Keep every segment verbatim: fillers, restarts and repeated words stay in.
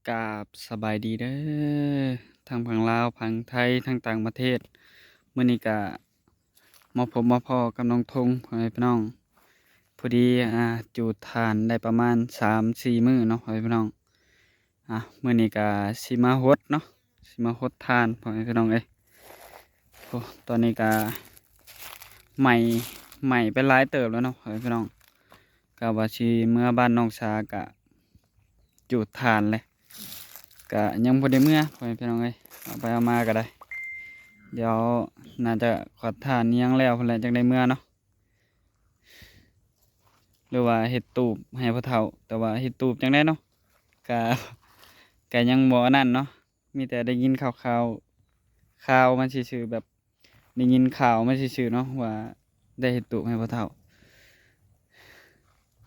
กราบสบายดีเด้อ ทั้งฝั่งลาว ฝั่งไทย ทั้งต่างประเทศ มื้อนี้ก็มาพบมาพ้อกับน้องธง พ่อแม่พี่น้อง พอดี อ่า จูดถ่านได้ประมาณสามสี่มื้อเนาะ พ่อแม่พี่น้อง อ่ะ มื้อนี้ก็สิมาหดเนาะ สิมาหดถ่าน พ่อแม่พี่น้องเอ้ย โอ้ ตอนนี้ก็ไหม้ ไหม้ไปหลายเติบแล้วเนาะ พ่อแม่พี่น้อง ก็ว่าสิเมือบ้านน้องสาก็ จูดถ่านเลย ก็ยังบ่ได้เมือ พ่อแม่พี่น้องเอ้ย เอาไปเอามาก็ได้ เดี๋ยวน่าจะขวัดถ่านอิหยังแล้วพู้นแหละจั่งได้เมือเนาะ หรือว่าเฮ็ดตูบให้พ่อเฒ่า แต่ว่าเฮ็ดตูบจั่งใดเนาะ ก็ ก็ยังบ่อันนั้นเนาะ มีแต่ได้ยินข่าวๆ ข่าวมาซื่อๆ แบบ ได้ยินข่าวมาซื่อๆ เนาะ ว่าได้เฮ็ดตูบให้พ่อเฒ่า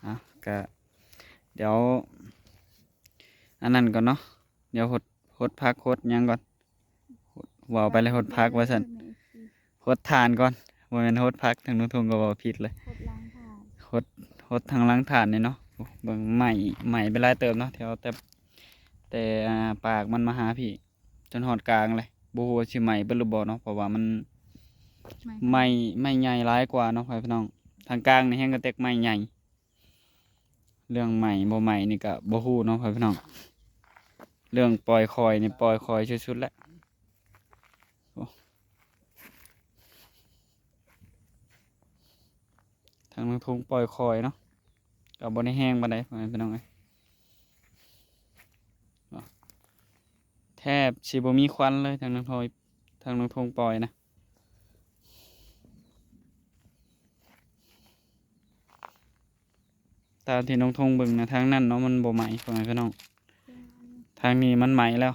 อ่ะ ก็ เดี๋ยว อันนั้นก่อนเนาะ เดี๋ยวหด หดผักหดหยังก่อน เว้าไปเลย หดผักว่าซั่น หดถ่านก่อน บ่แม่นหดผัก ทางน้องธงก็เว้าผิดเลย หดล้างถ่าน หด หดทางล้างถ่านนี่เนาะ โอ้ เบิ่งไหม้ ไหม้ไปหลายเติบเนาะ แถวแต่ แต่ อ่า ปากมันมาหาพี้ จนฮอดกลางเลย บ่ฮู้ว่าสิไหม้เบิดหรือบ่เนาะ เพราะว่ามัน ไหม้ ไหม้ ไหม้ใหญ่หลายกว่าเนาะ พ่อแม่พี่น้อง ทางกลางนี่แฮงกะแตกไหม้ใหญ่ เรื่องไหม้บ่ไหม้นี่ก็บ่ฮู้เนาะ พ่อแม่พี่น้อง เรื่องปล่อยข่อยนี่ปล่อยข่อยสุดๆ แล้ว โอ้ ทางน้องธงปล่อยข่อยเนาะ ก็บ่ได้แฮงปานใด พ่อแม่พี่น้องเอ้ย เนาะ แทบสิบ่มีควันเลย ทางน้องธง ทางน้องธงปล่อยนะ ตามที่น้องธงเบิ่งนะ ทางนั้นเนาะ มันบ่ไหม้ พ่อแม่พี่น้อง ทางนี้มันไหม้แล้ว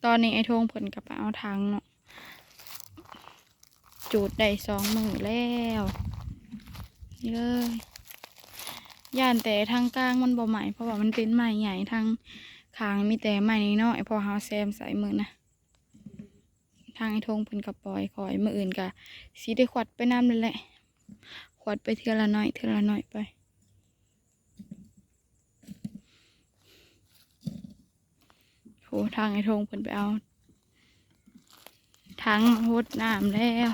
ตอนนี้ไอ้ธงเพิ่นก็ไปเอาถังเนาะ จูดได้สองมื้อแล้ว นี่เลย ย่านแต่ทางกลางมันบ่ไหม้ เพราะว่ามันเป็นไม้ใหญ่ ทางข้างมีแต่ไม้น้อยๆ พอเฮาแซมใส่มื้อนะ ทางไอ้ธงเพิ่นก็ปล่อยข่อย มื้ออื่นก็สิได้ขวัดไปนำนั่นแหละ ขวัดไปเทื่อละน้อย เทื่อละน้อยไป โห ทางไอ้ธงเพิ่นไปเอา ถังหดน้ำแล้ว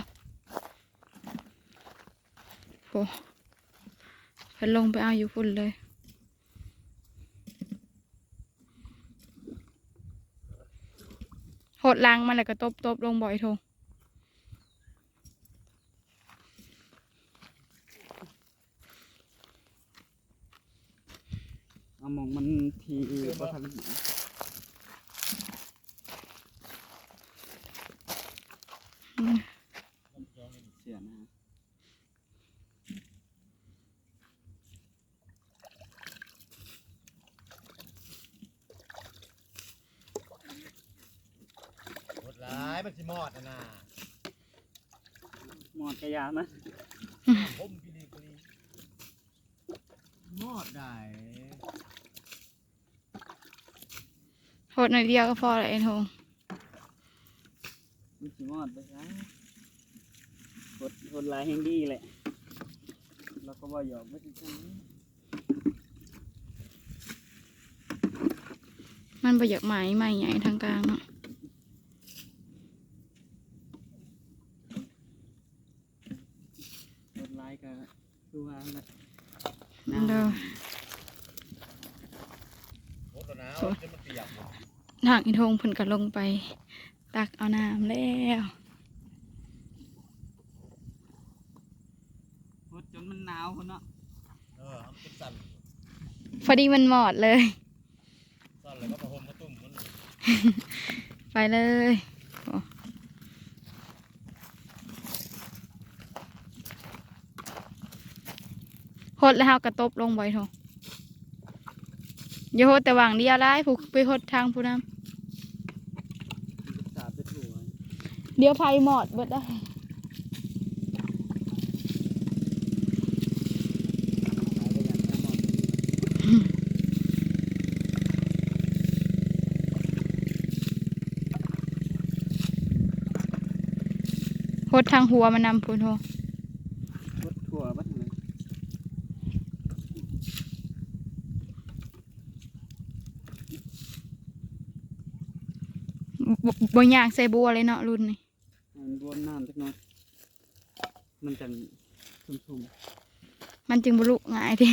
โห เพิ่นลงไปเอาอยู่พุ้นเลย หดหลังมันแล้วก็ตบๆ ลงบ่ไอ้ธง เอาหม่องมันที่บ่ทัน อืม เสียนะ หดหลาย มันสิมอดนะนะ มอดกะยามัน ผมพีรีพีรี มอดได้ หดหน่อยเดียวก็พอละไอ้ธง มันสิมอดไปซะ หด หดหลายแฮงดีแหละ แล้วก็บ่หยอกบ่ซื่อๆ มันบ่อยากไหม้ ไม้ใหญ่ทางกลางเนาะ หดหลายก็คือว่านั่นแหละ เด้อ หดแล้วนะ โอ้ จนมันเปียก ทางไอ้ธงเพิ่นก็ลงไปตักเอาน้ำแล้ว หดจนมันหนาวพุ้นเนาะ เออ มันเป็นสั่น พอดีมันมอดเลย สั่นแล้วก็ผ้าห่มมาตุ้มมัน ไปเลย โอ้ หดแล้วเฮากะตบลงบ่ไอ้ธง อย่าหดแต่หว่างเดียวได้ ผู้ไปหดทางผู้นำ เดี๋ยวไฟมอดเบิดได้ หดทางหัวมันนำพุ้นโห หดทั่วเบิดเลย ห บ่ยากใส่บัวเลยเนาะรุ่นนี้ มันรวมน้ำจักหน่อย มันจังชุ่มๆ มันจึงบ่ลุง่ายติ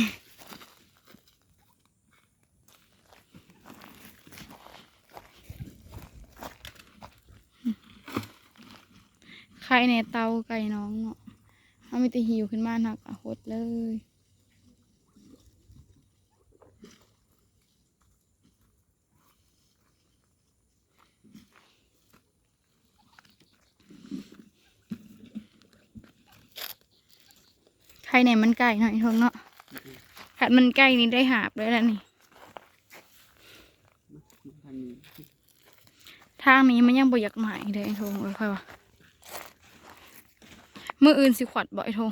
ไข่แหน่เต่าไก่น้องเนาะ เฮามีแต่หิวขึ้นมาหนักอะหดเลย ไข่แหน่มันไก่หน่อยทงเนาะ คันมันไก่นี่ได้หาบเลยแล้วนี่ ทางนี้มันยังบ่อยากไหม้เลยไอ้ทงเอ้ย ค่อยว่า มื้ออื่นสิขวัดบ่ไอ้ทง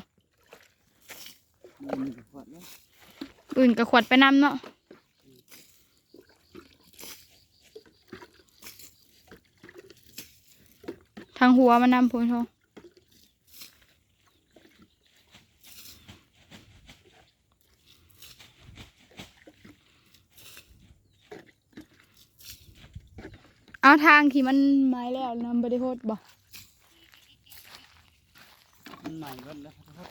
มื้ออื่นก็ขวัดแล้ว อื่นก็ขวัดไปนำเนาะ ทางหัวมันนำพุ้นทง เอาทางที่มันไม้แล้วนำบ่ได้หดบ่ มันใหม่เบิดแล้วครับ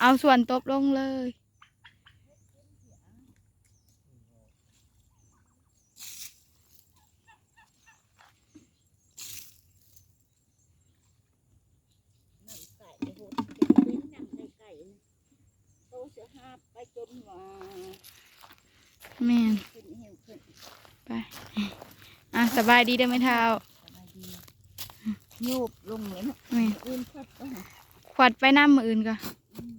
เอาส่วนตบลงเลย น้ำไก่โหดเป็นน้ำไก่ๆนะ โตเสียหาบไปจนว่า แม่น ขึ้นเหี่ยวขึ้น ไป อ่ะ สบายดีเด้อแม่เฒ่า สบายดี โยบลงเลยเนาะ แม่น อื่นพัดไปหา ขวัดไปนำมื้ออื่นก็ อืม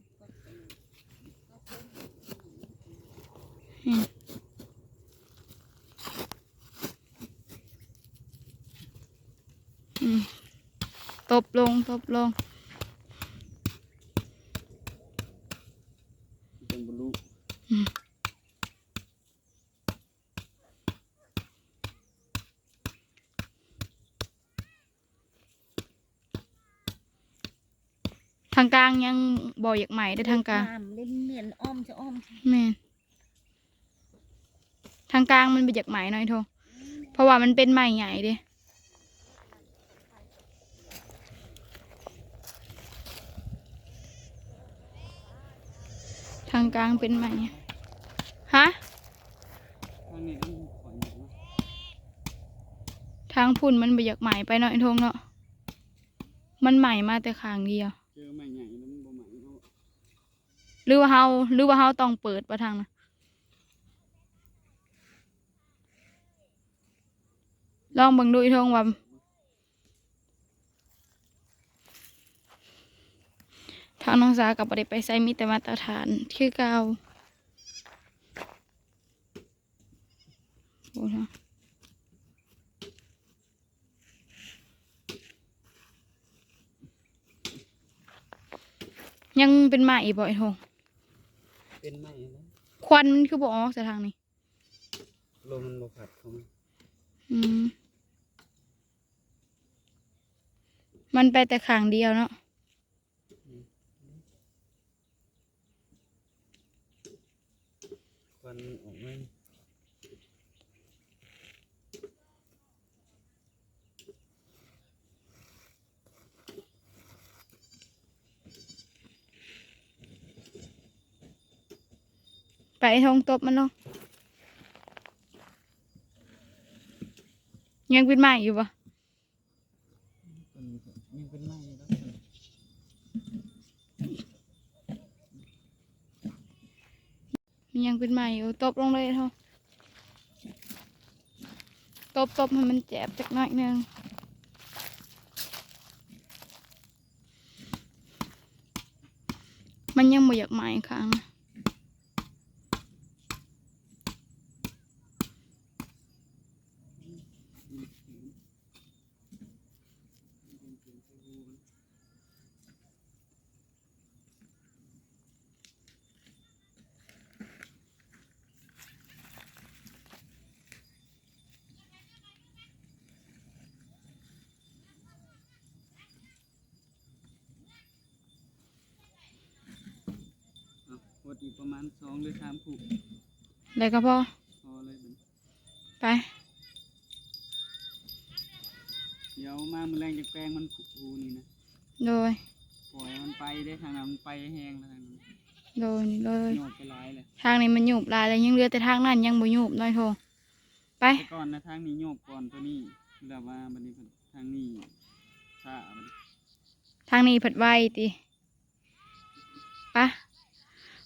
อืม อืม ตบลง ตบลง จังบ่รู้ อืม ทางกลางยังบ่อยากไหม้เด้อทางกลาง น้ำเล่นเมียนอ้อมจะอ้อม แม่น ทางกลางมันบ่อยากไหม้หน่อยโท เพราะว่ามันเป็นไม้ใหญ่เด้ ทางกลางเป็นไม้ ฮะ ทางนี้มันขอนอยู่นะ ทางพุ้นมันบ่อยากไหม้ไปหน่อยโทงเนาะ มันไหม้มาแต่ข้างเดียว เจอไม้ใหญ่แล้วมันบ่ไหม้เนาะ หรือว่าเฮา หรือว่าเฮาต้องเปิดบ่ทางน่ะ ลองเบิ่งดูอีทงว่า ทางน้องสาก็บ่ได้ไปไส มีแต่มาตรฐานคือเก่า โอ้โห ยังเป็นไม้อีกบ่ไอ้ทง เป็นไม้นะ ควันมันคือบ่ออกจากทางนี้ ลมมันบ่พัดเข้ามา อืม มันไปแต่ข้างเดียวเนาะ อืม ควันมันออกมา ไปทงตบมันเนาะ ยังเป็นไม้อยู่บ่ ยังเป็นไม้อยู่แล้ว มันยังเป็นไม้อยู่ ตบลงเลยเฮา ตบตบให้มันแจบจักหน่อยหนึ่ง มันยังบ่อยากไหม้ข้างนะ อ่ะ หดอีกประมาณสองหรือสามผูก ได้ก็พอ พอเลยบัดนี้ ไป มื้อแลงจักแปลงมันคูนี่นะ โดย ปล่อยมันไปเด้ ทางนั้นมันไปแฮงแล้วทางนั้น โดย นี่เลย โยบไปหลายเลย ทางนี้มันโยบหลายแล้ว ยังเหลือแต่ทางนั้นยังบ่โยบน้อยโท ไป แต่ก่อนนะ ทางนี้โยบก่อนตัวนี้ แล้วมาบัดนี้ทางนี้ช้าบัดนี้ ทางนี้ผัดไวติ ปะ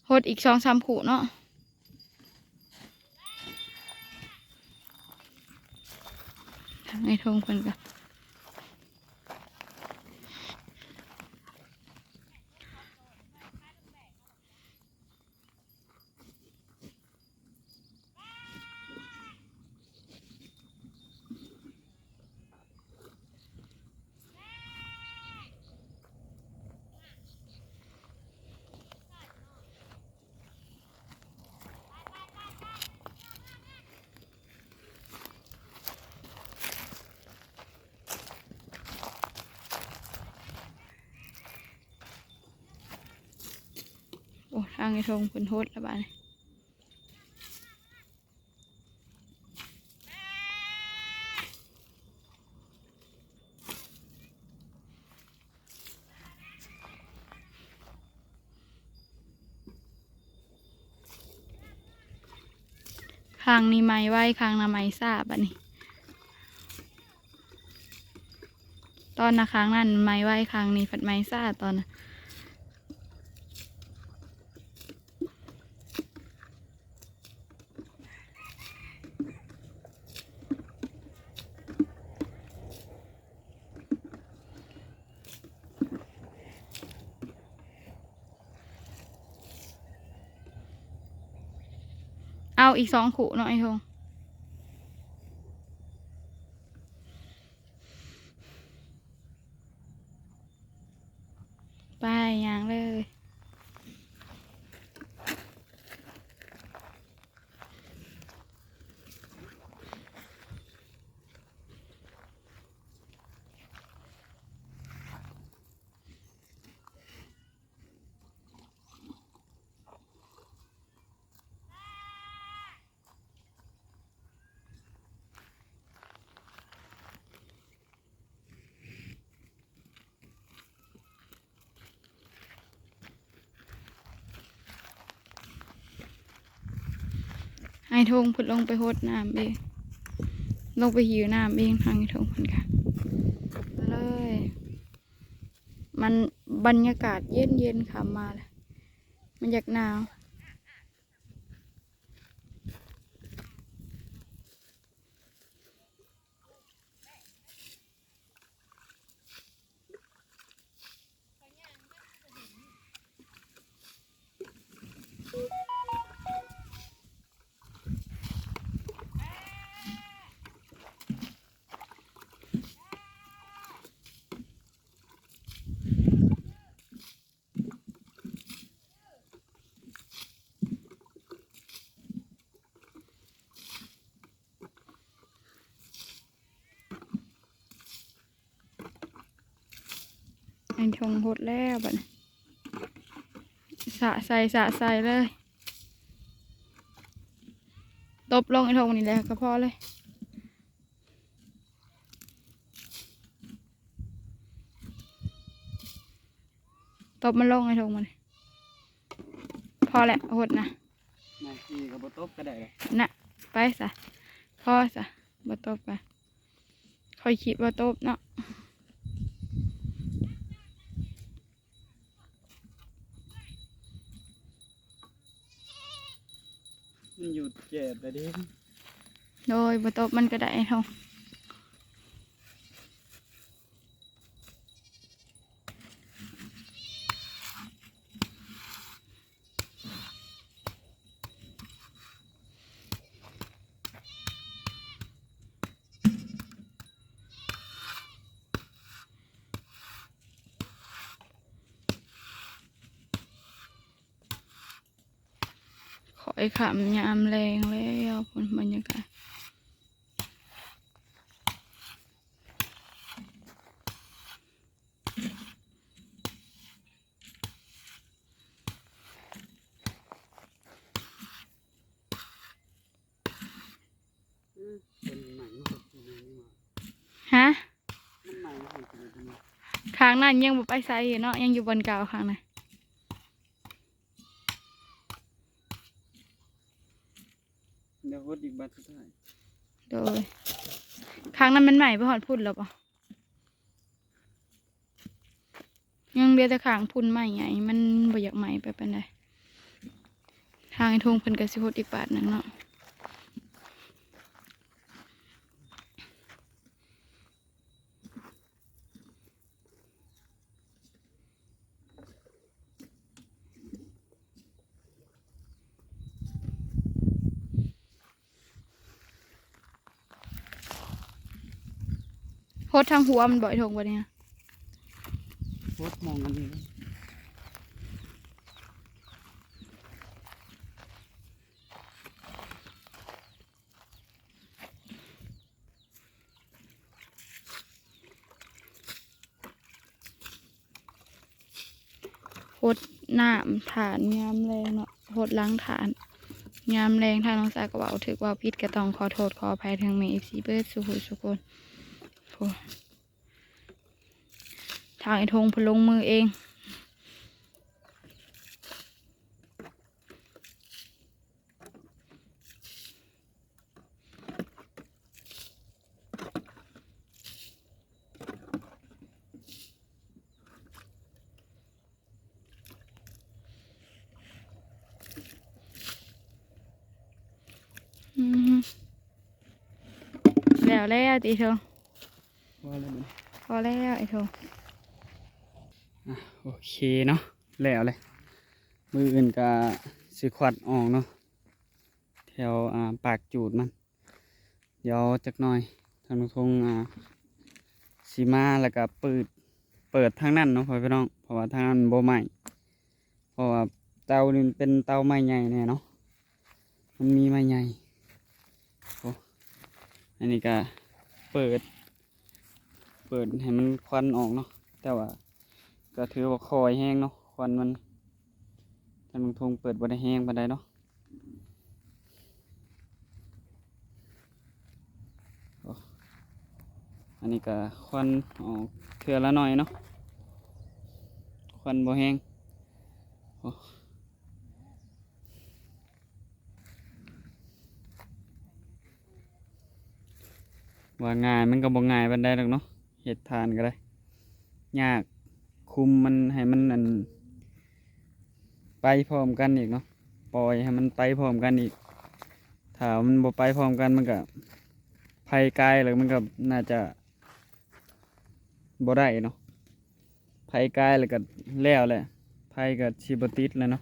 หดอีกสองสามคู่เนาะ ทางไอ้ทงเพิ่นก็ โอ้ ทางไอ้ทงเพิ่นโหดละบาดนี้ ข้างนี้ไหม้ไว ข้างนั้นไหม้ช้าบัดนี้ ตอนนะข้างนั้นไหม้ไว ข้างนี้ผัดไหม้ช้าตอนนะ เอาอีกสองคู่เนาะไอ้ทง ไปย่างเลย ไอ้ทงเพิ่นลงไปหดน้ำเอง ลงไปหิวน้ำเอง ทางไอ้ทงเพิ่นกะเลย มันบรรยากาศเย็นๆ ค่ะ มาแล้ว มันอยากหนาว ไอ้ทงหดแล้วบัดนี้ สะใส่ สะใส่เลย ตบลงไอ้ทงนี่แหละก็พอเลย ตบมันลงไอ้ทงมัน พอแล้วหดนะ นาทีก็บ่ตบก็ได้เลย นะ ไปซะ พอซะ บ่ตบกะ ค่อยคิดว่าตบเนาะ มันหยุดแจดแล้วเด้ โดยบ่ตบมันก็ได้เฮา ข้อยค่ำยามแลงแล้ว พุ้นบรรยากาศ อืม เป็นใหม่เมื่อกี้นี้นี่หว่า ฮะ มันใหม่เมื่อกี้ ข้างนั้นยังบ่ไปไสอยู่เนาะ ยังอยู่บ่อนเก่าข้างนั้น เดี๋ยวหดอีกบาดสุดท้าย โดย ข้างนั้นมันไหม้ไปฮอดพุ้นแล้วบ่ ยังเหลือแต่ข้างพุ้นไหม้ใหญ่ มันบ่อยากไหม้ไปปานใด ทางไอ้ทงเพิ่นก็สิหดอีกบาดหนึ่งเนาะ หดทางหัวมันบ่อยทงบ่เนี่ย หดมองอันนี้ หดน้ำถ่านยามแลงเนาะ หดหลังถ่านยามแลง ถ้าน้องสาวก็เว้าถูกเว้าผิดก็ต้องขอโทษขออภัยทางแม่ เอฟซี เบิดสู่ผู้สู่คน โอ้ ทางไอ้ทงเพิ่นลงมือเอง อืม แล้วแล้วติโท พอแล้วมัน พอแล้วไอ้โท อ่ะ โอเคเนาะ แล้วเลย มื้ออื่นก็สิควัดออกเนาะ แถว อ่า ปากจูดมัน เดี๋ยวจักหน่อย ทางลุงทง อ่า สิมาแล้วก็เปิด เปิดทางนั้นเนาะพ่อพี่น้อง เพราะว่าทางนั้นบ่ไหม้ เพราะว่าเตานี่มันเป็นเตาไม้ใหญ่แน่เนาะ มันมีไม้ใหญ่ โอ้ อันนี้ก็เปิด เปิดให้มันควันออกเนาะ แต่ว่าก็ถือว่าค่อยแฮงเนาะ ควันมัน ทางลุงทงเปิดบ่ได้แฮงปานใดเนาะ โอ้ อันนี้ก็ควันออกเทื่อละหน่อยเนาะ ควันบ่แฮง โอ้ ว่าง่ายมันก็บ่ง่ายปานใดดอกเนาะ เฮ็ดถ่านก็ได้ ยาก คุมมันให้มันอัน ไปพร้อมกันอีกเนาะ ปล่อยให้มันไปพร้อมกันอีก ถ้ามันบ่ไปพร้อมกันมันก็ ไฟกายแล้วมันก็น่าจะ บ่ได้เนาะ ไฟกายแล้วก็แล้วแหละ ไฟก็สิบ่ติดแล้วเนาะ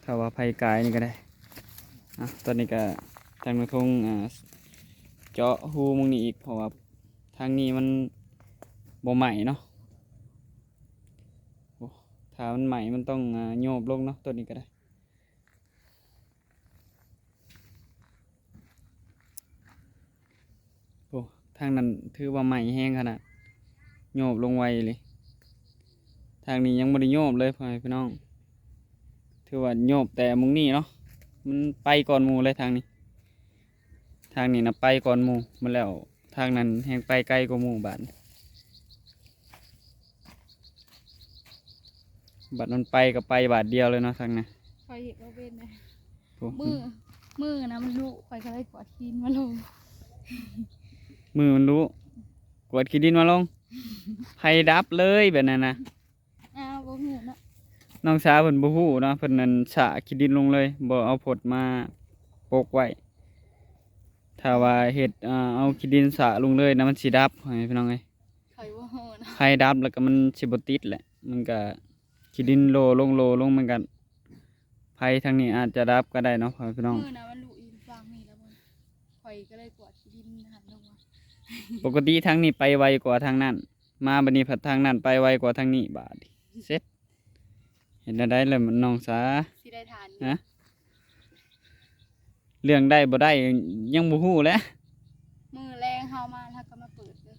ถ้าว่าไฟกายนี่ก็ได้ อ่ะ ตอนนี้ก็ทางลุงทง อ่า เจาะรูหม่องนี้อีก เพราะว่าทางนี้มันบ่ไหม้เนาะ โอ้ ถ้ามันไหม้มันต้อง อ่า โยบลงเนาะ ตัวนี้ก็ได้ โอ้ ทางนั้นถือว่าไหม้แฮงขนาด โยบลงไวเลย ทางนี้ยังบ่ได้โยบเลยพ่อแม่พี่น้อง ถือว่าโยบแต่หม่องนี้เนาะ มันไปก่อนหมู่เลยทางนี้ ทางนี้นะไปก่อนหมู่มาแล้ว ทางนั้นแฮงไปไกลกว่าหมู่บาด บัดมันไปก็ไปบาดเดียวเลยเนาะทางนั้น ข้อยเฮ็ดบ่เป็นนะ โอ้ มือ มือนะมันรู้ ข้อยก็เลยกวาดขี้ดินมาลง มือมันรู้ กวาดขี้ดินมาลง ไฟดับเลยแบบนั้นนะ อ้าว บ่ฮู้เนาะ น้องสาวเพิ่นบ่ฮู้เนาะ เพิ่นนั่นสะขี้ดินลงเลย บ่เอาผดมาปกไว้ ถ้าว่าเฮ็ด อ่า เอาขี้ดินสะลงเลยนะ มันสิดับ พ่อแม่พี่น้องเอ้ย ข้อยบ่ฮู้เนาะ ไฟดับแล้วก็มันสิบ่ติดแหละ มันก็ขี้ดินโลลงโลลง มันก็ไฟทางนี้อาจจะดับก็ได้เนาะ พ่อแม่พี่น้อง มือนะมันรู้อีกฝั่งนี่แล้วบ่ ข้อยก็เลยกวาดขี้ดินหันลงมา ปกติทางนี้ไปไวกว่าทางนั้น มาบัดนี้ผัดทางนั้นไปไวกว่าทางนี้ บาดนี้เสร็จ เฮ็ดแนวใดล่ะน้องสา สิได้ถ่านอยู่ ฮะ เรื่องได้บ่ได้ยังบ่ฮู้แหละ มื้อแลงเฮามาเฮาก็มาเปิดเด้อ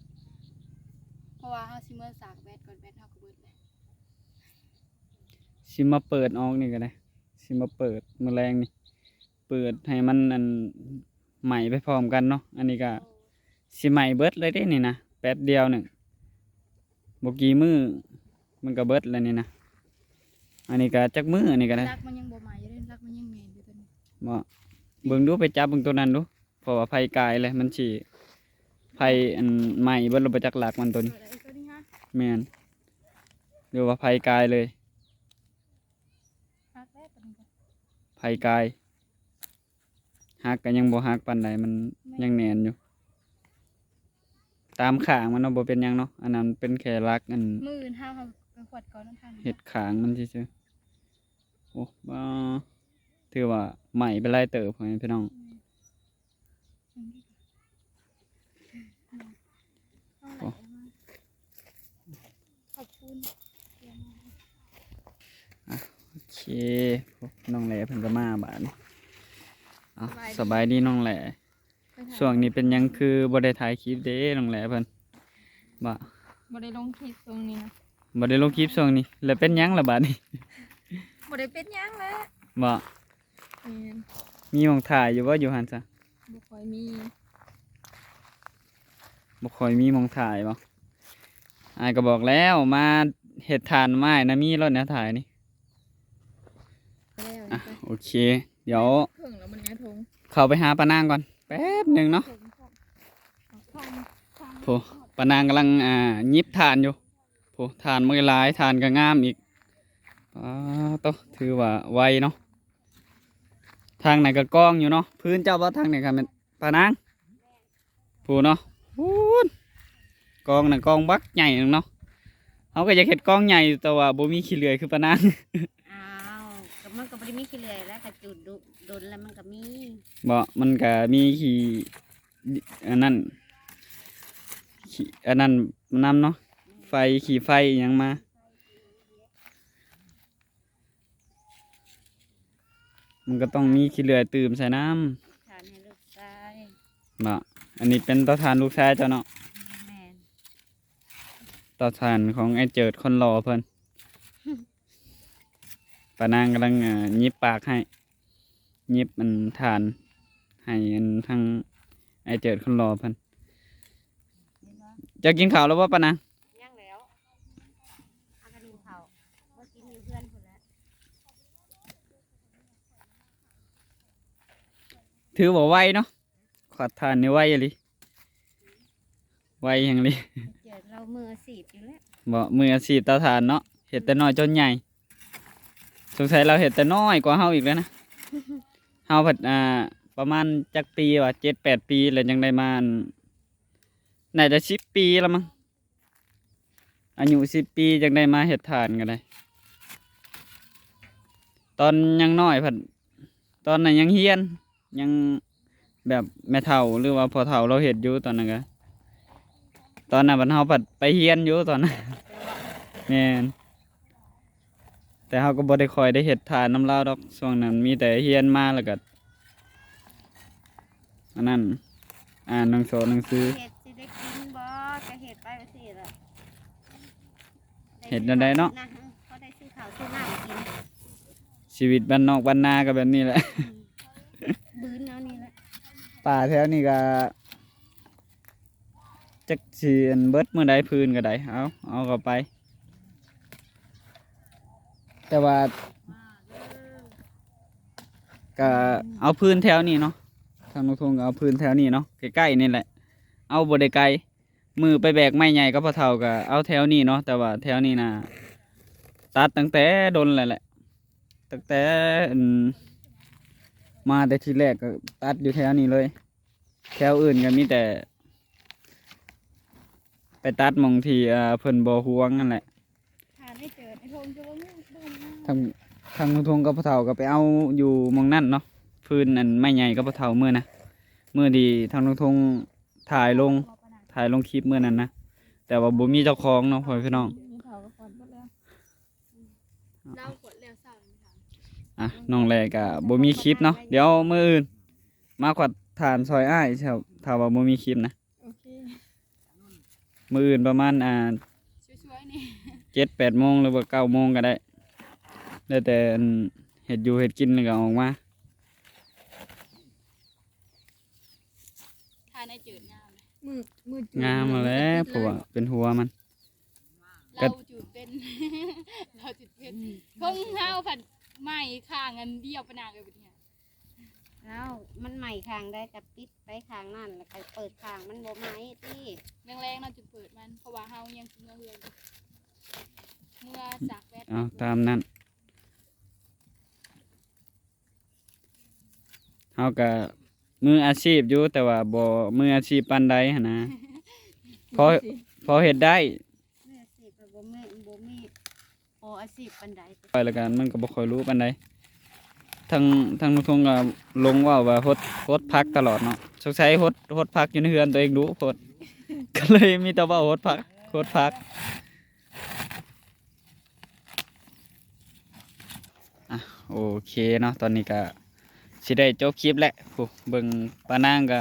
เพราะว่าเฮาสิเมือสากแบตก่อน แบตเฮาก็เบิดแล้ว สิมาเปิดออกนี่ก็ได้ สิมาเปิดมื้อแลงนี่ เปิดให้มันอัน ไหม้ไปพร้อมกันเนาะ อันนี้ก็ โอ้ สิไหม้เบิดเลยเด้นี่นะ แป๊บเดียวหนึ่ง บ่กี่มื้อมันก็เบิดแล้วนี่นะ อันนี้ก็จักมื้อ อันนี้ก็ได้ รักมันยังบ่ไหม้อยู่เด้ รักมันยังแน่นอยู่ตัวนี้ บ่ เบิ่งดู ไปจับเบิ่งตัวนั้นดู เพราะว่าไฟกายเลย มันสิ ไฟอันไหม้เบิดแล้วบ่จักหลักมันตัวนี้ ตัวใดตัวนี้ฮะ แม่น หรือว่าไฟกายเลย หักแล้วตัวนี้ก็ ไฟกาย หักก็ยังบ่หักปานใด มัน แม่น ยังแน่นอยู่ ตามข้างมันเนาะ บ่เป็นหยังเนาะ อันนั้นเป็นแค่หลักอัน มื้ออื่นเฮา เฮาก็ขวดก่อนนั่นทาง เฮ็ดข้างมันซื่อๆ โอ้ บ่ ถือว่าไหม้ไปหลายเติบ พ่อแม่พี่น้อง อืม โอ้ ขอบคุณ อ่ะ โอเค น้องแหล่เพิ่นก็มาบาดนี้ เอ้า สบายดี สบายดีน้องแหล่ ไปถ่าย ช่วงนี้เป็นหยังคือบ่ได้ถ่ายคลิปเด้น้องแหล่เพิ่น บ่ บ่ได้ลงคลิปช่วงนี้นะ บ่ได้ลงคลิปช่วงนี้ แล้วเป็นหยังล่ะบาดนี้ บ่ได้เป็นหยังแล้ว บ่ แม่น มีหม่องถ่ายอยู่บ่อยู่หั่นซะ บ่ค่อยมี บ่ค่อยมีหม่องถ่ายบ่ อ้ายก็บอกแล้ว มาเฮ็ดถ่านมาอ้ายนะ มีรถแนวถ่ายนี่ แล้ว อ่ะ นี่ก็ โอเค เดี๋ยว เพิ่งแล้วมันไงทง เข้าไปหาป้านางก่อน แป๊บหนึ่งเนาะ ทง ทง ทง โห ป้านางกำลัง อ่า หยิบถ่านอยู่ โห ถ่านมันก็หลาย ถ่านก็งามอีก อ้า โต ถือว่าไวเนาะ ทางไหนก็กองอยู่เนาะ พื้นเจ้าบ่ ทางไหนครับ ป้านาง พู้นเนาะ พู้น กองน่ะกองบักใหญ่หนึ่งเนาะ เฮาก็อยากเฮ็ดกองใหญ่อยู่ แต่ว่าบ่มีขี้เลื่อยคือป้านาง อ้าว ก็มันก็บ่ได้มีขี้เลื่อยแล้ว ก็จุดดุ ดนแล้วมันก็มี บ่ มันก็มีขี้ อันนั้น ขี้ อันนั้นนำเนาะ ไฟ ขี้ไฟอิหยังมา มันก็ต้องมีขี้เลื่อยตื่มใส่นำ ถ่านให้ลูกชาย บ่ อันนี้เป็นเตาถ่านลูกชายเจ้าเนาะ แม่น เตาถ่านของไอ้เจิดคนหล่อเพิ่น ป้านางกำลัง อ่า หยิบปากให้ หยิบอันถ่าน ให้อันทางไอ้เจิดคนหล่อเพิ่น เห็นบ่ เจ้ากินข้าวแล้วบ่ป้านาง ยังแล้ว เอากระดิ่งเขา บ่กินอยู่เพื่อนพุ่นแหละ ถือว่าไวเนาะ ขวดถ่านนี่ไวอีหลี ไวแฮงอีหลี เจิดเรามืออาชีพอยู่แล้ว บ่ มืออาชีพเตาถ่านเนาะ เฮ็ดแต่น้อยจนใหญ่ สงสัยเราเฮ็ดแต่น้อยกว่าเฮาอีกแล้วนะ เฮาผัด อ่า ประมาณจักปีวะ เจ็ดแปดปีแล้วจังได้มา อัน น่าจะสิบปีแล้วมั้ง อายุสิบปีจังได้มาเฮ็ดถ่านก็ได้ ตอนยังน้อยผัด ตอนนั้นยังเฮียน ยังแบบแม่เฒ่าหรือว่าพ่อเฒ่าเราเฮ็ดอยู่ตอนนั้นก็ ตอนนั้นบัดเฮาผัดไปเฮียนอยู่ตอนนั้น แม่น แต่เฮาก็บ่ได้ค่อยได้เฮ็ดถ่านนำลาวดอก ช่วงนั้นมีแต่เฮียนมาแล้วก็ อันนั้น อ่านหนังสอหนังสือ เฮ็ดสิได้กินบ่ ก็เฮ็ดไปว่าซี่ล่ะ เฮ็ดแนวใดเนาะ นะ พอได้ซื้อข้าวซื้อน้ำกิน ชีวิตบ้านนอกบ้านนาก็แบบนี้แหละ อืม บืนเอานี่แหละ ป่าแถวนี้ก็ จักสิอันเบิดมื้อใดพื้นก็ได้ เอา เอาเข้าไป แต่ว่า ก็เอาพื้นแถวนี้เนาะ ทางลุงทงก็เอาพื้นแถวนี้เนาะ ใกล้ๆนี่แหละ เอาบ่ได้ไกล มื้อไปแบกไม้ใหญ่กับพ่อเฒ่าก็เอาแถวนี้เนาะ แต่ว่าแถวนี้น่ะ ตัดตั้งแต่ดนแล้วแหละ ตั้งแต่ อืม มาแต่ทีแรกก็ตัดอยู่แถวนี้เลย แถวอื่นก็มีแต่ ไปตัดหม่องที่ เอ่อ เพิ่นบ่ห่วงนั่นแหละ ถ่านไอ้เจิด ไอ้ทงจะว่ามึงบ่มา ทาง ทางลุงทงกับพ่อเฒ่าก็ไปเอาอยู่หม่องนั่นเนาะ พื้นอันไม้ใหญ่กับพ่อเฒ่ามื้อนะ มื้อที่ทางลุงทงถ่ายลง ถ่ายลงคลิปมื้อนั้นนะ แต่ว่าบ่มีเจ้าของเนาะ พ่อแม่พี่น้อง มีเฒ่าก็ขวัญหมดแล้ว เล่าขวดแล้วเศร้าเลยค่ะ อ่ะ น้องแหล่ก็บ่มีคลิปเนาะ เดี๋ยวมื้ออื่น มาขวัดถ่านซอยอ้าย ถ้า ถ้าว่าบ่มีคลิปนะ โอเค มื้ออื่นประมาณ อ่า ช่วยๆนี่ เจ็ดแปดโมงหรือว่าเก้าโมงก็ได้ แล้วแต่อันเฮ็ดอยู่เฮ็ดกินแล้วก็ออกมา ถ่านไอ้เจิดงามเลย มือ มือ งามมาแล้ว เพราะว่าเป็นหัวมัน เราจุดเป็น เราจุดเป็น อืม ของเฮาผัดไหม้ข้างอันเดียวปะนางเอ้ยบัดนี้ แล้วมันไหม้ข้างใดก็ปิดไปข้างนั่น แล้วก็เปิดข้างมันบ่ไหม้ติ แรงๆเนาะจุดเปิดมัน เพราะว่าเฮายังสิเมือเฮือนอยู่ เมือสักแวด เอาตามนั้น เฮาก็มืออาชีพอยู่ แต่ว่าบ่มืออาชีพปานใดหั้นนะ พอ พอเฮ็ดได้ มืออาชีพก็บ่มี บ่มี พออาชีพปานใด ไปแล้วกัน มันก็บ่ค่อยรู้ปานใด ทาง ทางลุงทงก็ลงเว้าว่าหด หดผักตลอดเนาะ สงสัยหด หดผักอยู่ในเฮือนตัวเองดุโพด ก็เลยมีแต่เว้าหดผัก หดผัก อ่ะ โอเคเนาะ ตอนนี้ก็สิได้จบคลิปแล้ว ผู้เบิ่งป้านางก็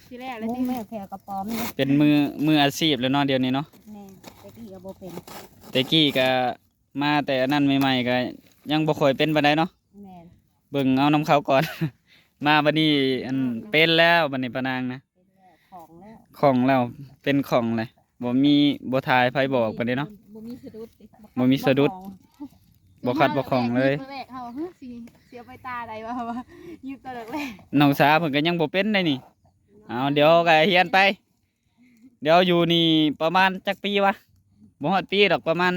สิแล้วแล้ว มุ้ง สิ แม่แผ่กระป๋อมนี่ เป็นมือ มืออาชีพแล้วเนาะ เดี๋ยวนี้เนาะ แม่น แต่กี้ก็บ่เป็น แต่กี้ก็มาแต่อันนั้นใหม่ๆ ก็ยังบ่ค่อยเป็นปานใดเนาะ แม่น เบิ่งเอานำเขาก่อน มาบัดนี้อัน อ่า เป็นแล้วบัดนี้ป้านางนะ เป็นแล้ว ของแล้ว ของแล้ว เป็นของเลย บ่มี บ่ทายไผบอกปานใดเนาะ บ่มีสะดุดติ บ่มีสะดุด บ่ของ บ่ขัดบ่ของเลย เฮาแรกๆ เฮา เฮ้ย สิ สิเอาไปตาใดวะ ว่า หยิบตัวแรกๆ น้องสาเพิ่นก็ยังบ่เป็นได้นี่ เอา เดี๋ยวก็เฮียนไป เดี๋ยวอยู่นี่ประมาณจักปีวะ บ่ฮอดปีดอก ประมาณ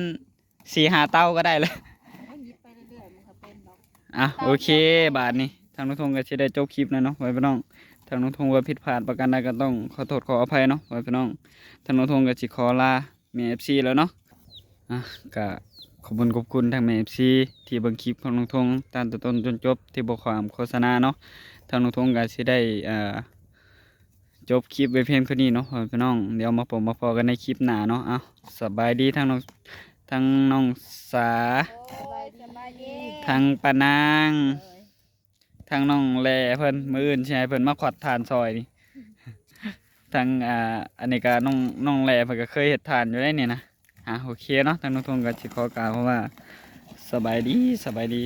สี่ห้าเต้าก็ได้แล้ว โอ้ย หยิบไปเรื่อยๆ มันก็เป็นดอก อ่ะ โอเค บาดนี้ ทางลุงทงก็สิได้จบคลิปแล้วเนาะ ไว้พี่น้อง ทางลุงทงว่าผิดพลาดประการใดก็ต้องขอโทษขออภัยเนาะ ไว้พี่น้อง ทางลุงทงก็สิขอลาแม่ เอฟซี แล้วเนาะ อ่ะ ก็ขอบคุณขอบคุณทางแม่ เอฟซี ที่เบิ่งคลิปของลุงทงตั้งแต่ต้นจนจบ ที่บ่ข้ามโฆษณาเนาะ ทางลุงทงก็สิได้ อ่า จบคลิปไว้เพียงเท่านี้เนาะ พี่น้อง เดี๋ยวมาพบมาพ้อกันในคลิปหน้าเนาะ เอา สบายดีทั้งน้อง ทั้งน้องสา สบายดี ทั้งป้านาง เอ้ย ทั้งน้องแหล่เพิ่น มื้ออื่นสิให้เพิ่นมาขวัดถ่านซอยนี่ ทั้ง อ่า อันนี้ก็น้อง น้องแหล่เพิ่นก็เคยเฮ็ดถ่านอยู่ได้นี่นะ อ่ะ โอเคเนาะ ทางลุงทงก็สิขอกล่าวคำว่า สบายดี สบายดี